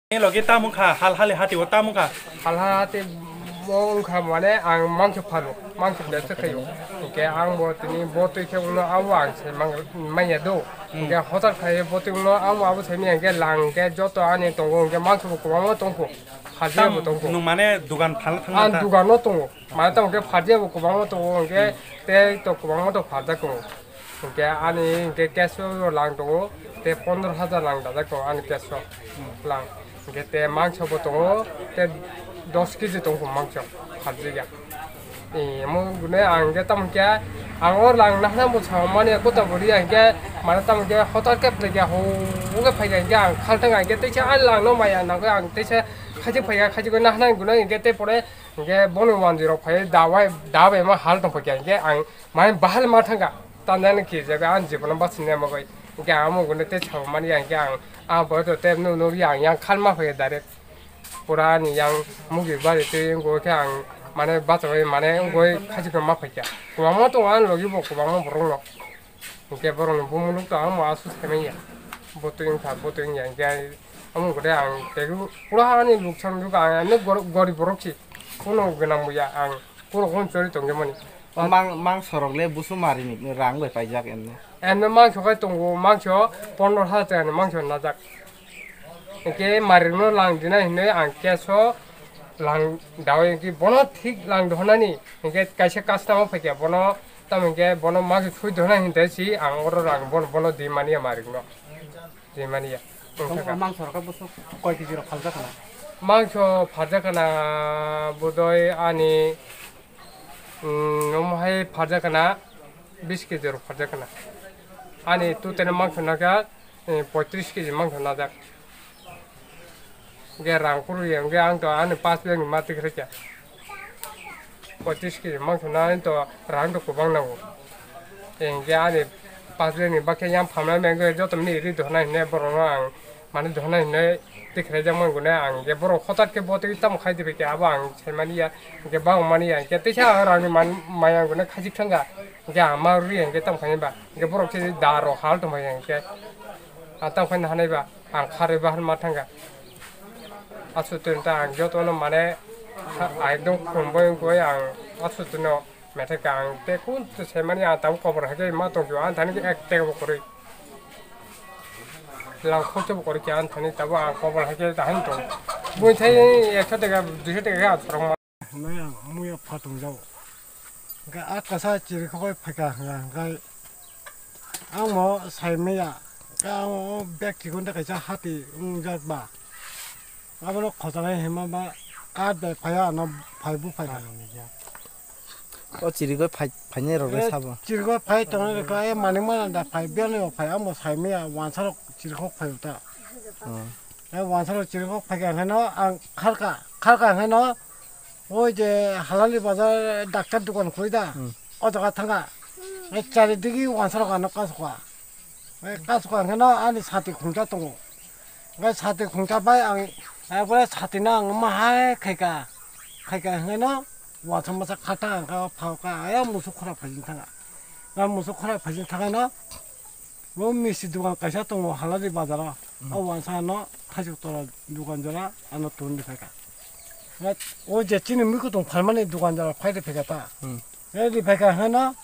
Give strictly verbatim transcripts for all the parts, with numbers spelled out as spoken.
Ni logi tamo kha, hal hali hati o tamo kha. Hal hati mo wngkha mane ang mangso phano, mangso besa khayo. Hingke ang bo tini bo twi khe uno abo ang se mang, manya do. Hmm. Hingke hotar khai bo twi uno abo abo se manya hingke lang hingke joto ani tongo hingke mangso bo kwbangma tongkho. Hal Tam bo tongkho. Nung mane dugan phal thang Ang ta? Dugan no tongo. Mane tamo khe pharjak bo kwbangma tongo, hwnkhe tei to kwbangma to pharjak tongo. Hwnkhe ani hwnkhe cash o lang tongo, tei pondro hajar lang dajak tongo ani cash o lang. Hwnkhe tei mangso bo tongo, tei dos kg tongo mangso pharjak ya. Emo gune ang hwnkhe tamo khe ang o lang nahna bo sao mani kota bo ri ya hwnkhe mane tamo khe hotar khe phlai khe ho hwnkhe phai khe hwnkhe ang khaltang hwnkhe teisa ani lang no maya nangkhe ang teisa khachi phai kha khachi khe nahna gune hwnkhe tei pore Hingke bono manjui rok phai da bai, da bai ma hal tong phai khe, hingke ang mai bahal ma thangka, tanjani khe jaga ang jibono bachini ma bai, hingke amo gune tei sabo mani ya, hingke ang, ang bo to tei no, no ya, ang yang khan ma phai direct, pura ni yang mugi bari tei wngoi khe ang mane bachai mane wngoi khachi ma phai kha, kwbangma tongo ang logi bo kwbangma borok no. Hingke borokni bumung nukto ang mo aswk saimanya. Bo twi wngkha, bo twi wngya. Hingke ang, amo khe ang tei pura ani luksan rwkha ang ani gor-, gorib borok si. Kuno gwnang bo ya ang. Kuno hwn chori tongya mani. Mang, mangso rok le busu mari ni rang bai paijak emne. Emne mangso khai tongo, mangso pondro hajar ni mangso najak. Hingke mari no lang dinai hinui ang keso lang dawi hingke bono thik lang dohonani. Hingke kaisa customer phaikha bono Tamo hingke bono mangso sui dohna hintai si ang oro rang bono, bono di mani ya marik no. Di mani ya. Tong Wngkha ka. Mangso rok busu koi kg rok phaljakha na? Mangso phaljakha na bodoi ani, mm, omo hai phaljakha na bis kg rok phaljakha na. Ani tu tene mangso naka, eh, poitris kg mangso najak. Hingke rang kuru ya, hingke ang to ani pas bag ni ma tikhe kha. Poitrish kg mangso na ani to rang to kwbang nango. Hingke ani pas bag ni bakhe yang phamna mengke joto mani ri dohna hinne borok no ang mani dohna hinne tikhe jak mangone ang hingke borok hotat khe bo tei tamo khai dibi khe abo ang sai mani ya hingke bang mani ya hingke teisa ang rang ni man maya gune khajik thangka hingke ang ma ri hingke tamo khai ba hingke borok khe da rok hal tong bai hingke ang tamo khai hanai ba. Ang kharwi bahar ma thangkha. Aswk twi ta ang jotono mane ha-, ekdom khum bai wngwi ang aswk twino methai ka ang tei kun twi saimani ang tabuk kobor hai khe ma tongphio ang thani khe ek teka bo kwrwi. Lang khorcha bo kwrwi khe ang thani tabuk ang kobor hai khe ta han tong. Buini thai ekso teka duiso teka khe ang sorok ma. Hinwi ang muya phatung jago. Hwnkhe a kasa chirikhok bai phaikha hwnkha hwnkhe ang bo sai maya. Hwnkhe ang o bag chikon de kaisa hati wngjak ba. Abono khochangwi hinma ba card bai phaiya ano phai bu phaikha. O chirikhok phai, phainai rok le sabo. Chirikhok phai tongnai rok e manik mana da phai biyani rok phai ang bo sai maya wansa rok chirikhok phai ta. Hmm. E wansa rok chirikhok phaikha hwnkhe no ang kharkha, kharkha hwnkhe no. Oi je Halali bazar doctor dukan khului da. Hmm. O jaga thanga. Ai chari digi wansa rok ano kasoka. Ai kasoka hwnkhe no ani sati khungcha tongo. Ngai sati khungcha bai ang, ai bore sati no ang ma hai khaika. Khaika hwnkhe no wansa masa khata ang ka phauka. Ai musuk khora phajin thanga. Ngai musuk khora phajin thanga no. Bo misti dukan kaisa tongo Haladi bazaro. Hmm. O wansa ano thaichuk tola dukan jora ano tun di phaika. O je chini mui kutung phalmani dukan jora phai di phaika ta. Hmm. E di phaika hwno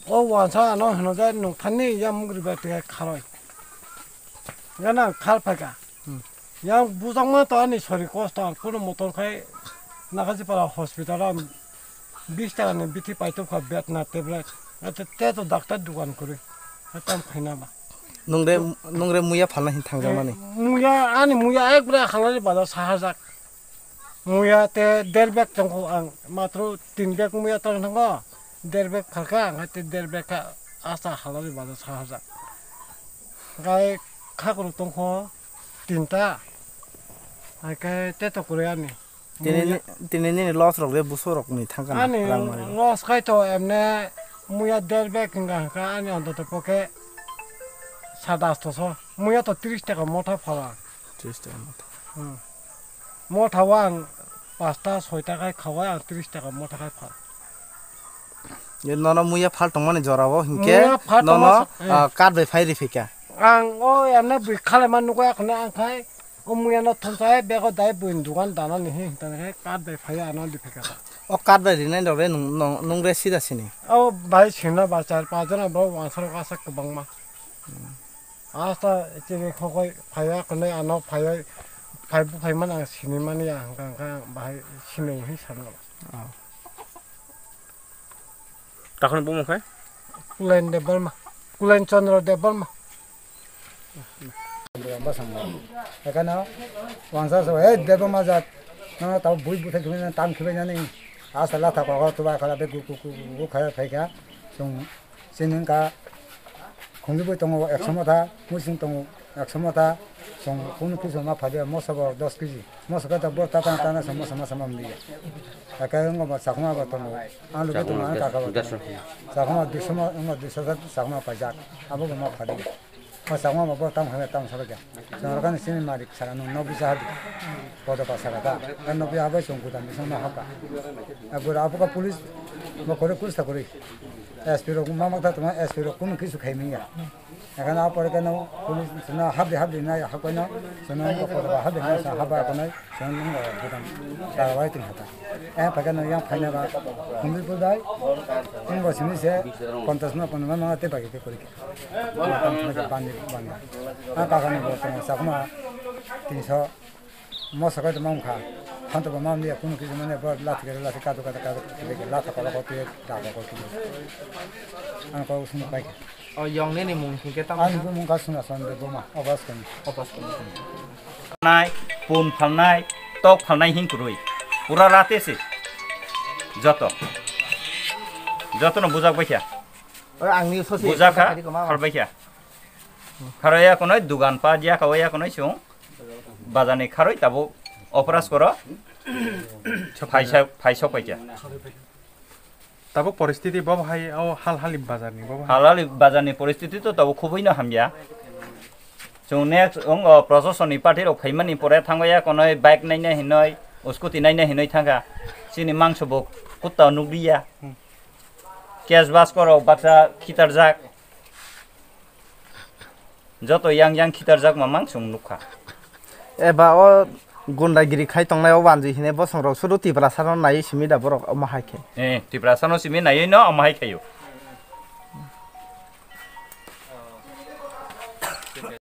o wansa ano hwno je nung thani ya mugri bai tei kharoi. Gana khar phaika. Hmm. Yang bujangma to ani sori kosto ang kuno motor khai Nagajipara hospital o bis taka ni bithi paitokha betna tablet. Ate te to doctor dukan kwrwi. Tam khaina ba. Nungre, nungre muya phalna hin thangjakmani. Muya, ani muya ekbare halari bazar sahajak. Muya te der bag tongkho ang matro tin bag muya tong thango. Der bag phalka ang te der bag ka asa halari bazar sahajak. Gai khakuru tongkho tinta. Hai kai te to kwrwi ani. Tini, muya- tini nini loss rok le buso rok ni thangka na ani rang mari rok. Loss khai to emne muya der bag hinga hinga ani ontoto poke sada asto so. Muya to tris taka motha phala. Tris taka motha. Hmm. Motha o ang pasta soita khai khawa ang tris taka motha khai phala. Ye nono muya phal tongmani jorao hinkhe muya phal nono, tongma sa-, eh. Ah, card bai phai rifika. Ang o emne bui khalai man nugo akhne ang khai O muya no thumsa hai bego dai buin dugan dana ni hi tang hai kar dai phai ano di pheka. O kar dai rinai rok re nung, nung, nung re sida sini. O bai singna ba char pa jana bo wansaro kasak kwbangma. Asta chini khokoi phaiya kwnwi ano phaiya phai buphai man ang sini mani ang kang kang bahai sini hi sana. Oh. Takhon bumung khai? Kulen Debbarma. Kulen Chandra Debbarma. Ekana wangsa so, "Hey, Debbarma jat, no tau bui buthai khibina tam khibai nani." Asta latha kok tuba khala be gu gu gu gu khala phaika. Sung sini ka khungju bui tongo ekso motha, musing tongo ekso motha, sung kunu kisu ma phadi mosa bo dos kg. Moso khe tabuk tata tana se moso masa mam liya. Aka ngo ba sakma ba tongo. Ang lugu tongo ang kaka ba tongo. Sakma dusoma ngo dusa sakma pajak. Abo ba ma phadi. Ma sakma ba bo tam khabe tam sabe kya. Chongrokani sini marik sara no nobi sahadi. Bodo pa sara ta. An nobi abai song gudan bisong na haka. Agora abuka police mo kore kusta kore. S P rok ma makta tuma S P rok kunu kisu khai miya. Ekhane apore khe no police sino habdi habdi nai hakoino sino kotor ba habdi nai sa haba konai sino nungo budam tarwai tin hata. Eh, pake no yang phaina ba humbi pudai. Tingo simi se kontas no kono ma te bagi te kori ke. Bandi bandi. Ah, kaka ni bo tong sakma tinso. Moso kai to mam kha. Hanto ba mam dia kunu kisu mane bo lati kere lati kadu kadu kadu kere lati kala ko tiye da ko ko tiye. Ang ko sunu kai. O yong nini mung hingke tamo Ang kha? Bumung ka suna son de buma obas kan. Obas kan. Nai, pun phalnai, tok phalnai hing kurui. Pura rate se. Joto. Joto no bujak baikha. O ang ni sosi Bujak kha, kari ko ma. Phal baikha. Kharo ya konoi dugan pa dia ka ya konoi sung. Bazar ni kharoi tabo operas koro. Phaisa, phaisa paikha. Tabuk poristiti bo hai o hal hali bazar ni bo hai. Hal hali bazar ni poristiti to tabuk khubui no hamya. Chwng next wng o procession ni party rok phaimani pore thango ya konoi bike naina hinoi, scooty naina hinoi thangkha. Chini mangso bo kutta nukliya. Hmm. Cash bus koro baksa khitarjak. Joto yang yang khitarjak mamang chwng nukha. Eba o gundagiri khai tongnai o wanjwi hine bosong rok suru Tiprasa no naiwi simi da borok omo hai khe. Eh, Tiprasa no simi naiwi no omo hai khayo.